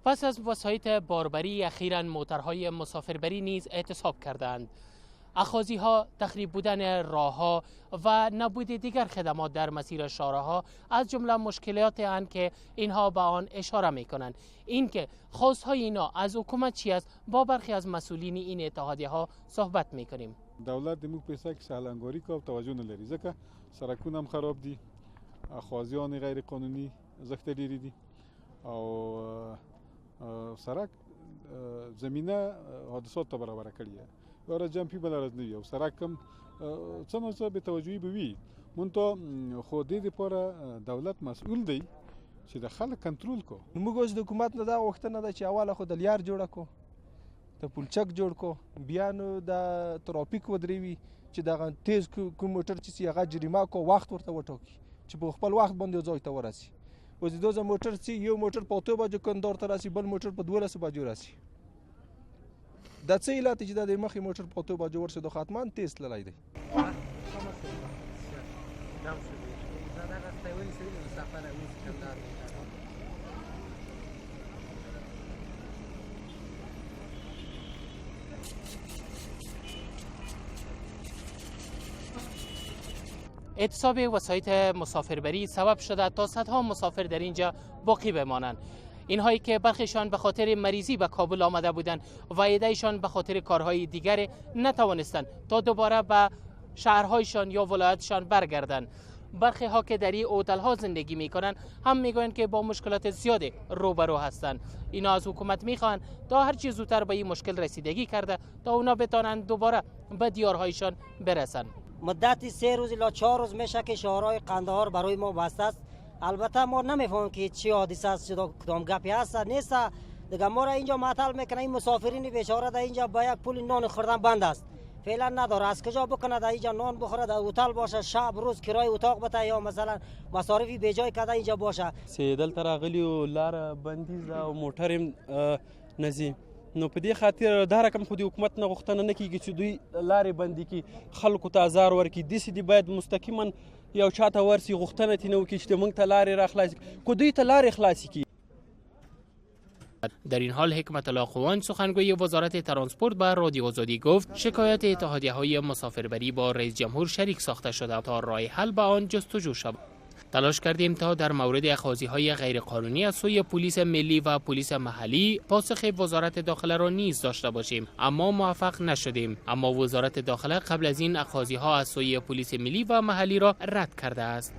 پس از وسایط باربری، اخیرا موترهای مسافربری نیز اعتصاب کردند. اخاذی ها، تخریب بودن راه ها و نبود دیگر خدمات در مسیر شارع از جمله مشکلات اند که اینها به آن اشاره می کنند. اینکه خواست های اینا از حکومت چی است، با برخی از مسئولین این اتحادیه ها صحبت می کنیم. دولت د موږ په حصه کې سهل انګاري کوي او توجه نه لري، ځکه سرکونه هم خراب دي، اخاذیان غیر قانوني زښته ډېرې دي او سرک زمینه حادثات ته برابره کړې ده. یوه ورځ جمپ وي، بله ورځ نه وي او سرک هم څه نا څه بې توجهي به وي. منتها خو دې دپاره دولت مسؤل دی چې د خلک کنټرول کو. موږ اوس د حکومت نه دا غوښتنه ده چې اوله خو د لیار جوړه کو، د پلچک جوړ کو، بیا نو د ترافیک ودروي چې دغه تیز کوم موټر چې هغه جریمه کو، وخت ورته وټاکي چې په خپل وخت باندې ځای ته ورسي. اوس د دوه موټر چې یو موټر په 8 بجو کندهار ته راسي، بل موټر په 12 بجو راسي، دا څه علت چې د مخې موټر په 8 بجو ورسي، د حتما تیز تللی دی. اعتصاب وسایط مسافربری سبب شده تا صدها مسافر در اینجا باقی بمانند. اینهایی که برخیشان به خاطر مریضی به کابل آمده بودند و عدهشان به خاطر کارهای دیگر نتوانستند تا دوباره به شهرهایشان یا ولایتشان برگردند. برخی ها که در این هتل ها زندگی میکنند هم میگویند که با مشکلات زیاد روبرو هستند. اینا از حکومت میخواهند تا هر چیز زودتر به این مشکل رسیدگی کرده تا اونا بتانند دوباره به دیارهایشان برسند. مدت 3 روز الی 4 روز میشه که شاهراه قندهار برای ما بسته است. البته ما نمیفهمیم که چی حادثه است، کدام گپی هست نیست. دیگه ما را اینجا معطل میکنه. این مسافرین بیچاره در اینجا با یک پول نان خوردن بند است. فعلا نداره از کجا بکنه در اینجا نان بخوره، در هتل باشه، شب روز کرای اتاق بته یا مثلا مصارفی بیجای کده اینجا باشه. چې دلته راغلي یو، لاره بندیز ده او موټر هم نه ځي، نو په دې خاطر دا رقم خو د حکومت نه غوښتنه نه کیږي چې دوی لارې بندې کړي، خلکو ته ازار ورکړي. داسې دي باید مستقیما یو چاته ورسي، غوښتنه ترې نه وکړي چې موږ ته لارې را خلاصې کړي، که دوی ته لارې خلاصې کړي. در این حال حکمت الله قوان، سخنگوی وزارت ترانسپورت، به رادیو آزادی گفت شکایت اتحادیه های مسافربری با رئیس جمهور شریک ساخته شده تا راه حل به آن جستجو شود. تلاش کردیم تا در مورد اخاذی های غیرقانونی از سوی پلیس ملی و پلیس محلی پاسخ وزارت داخله را نیز داشته باشیم، اما موفق نشدیم. اما وزارت داخله قبل از این اخاذی ها از سوی پلیس ملی و محلی را رد کرده است.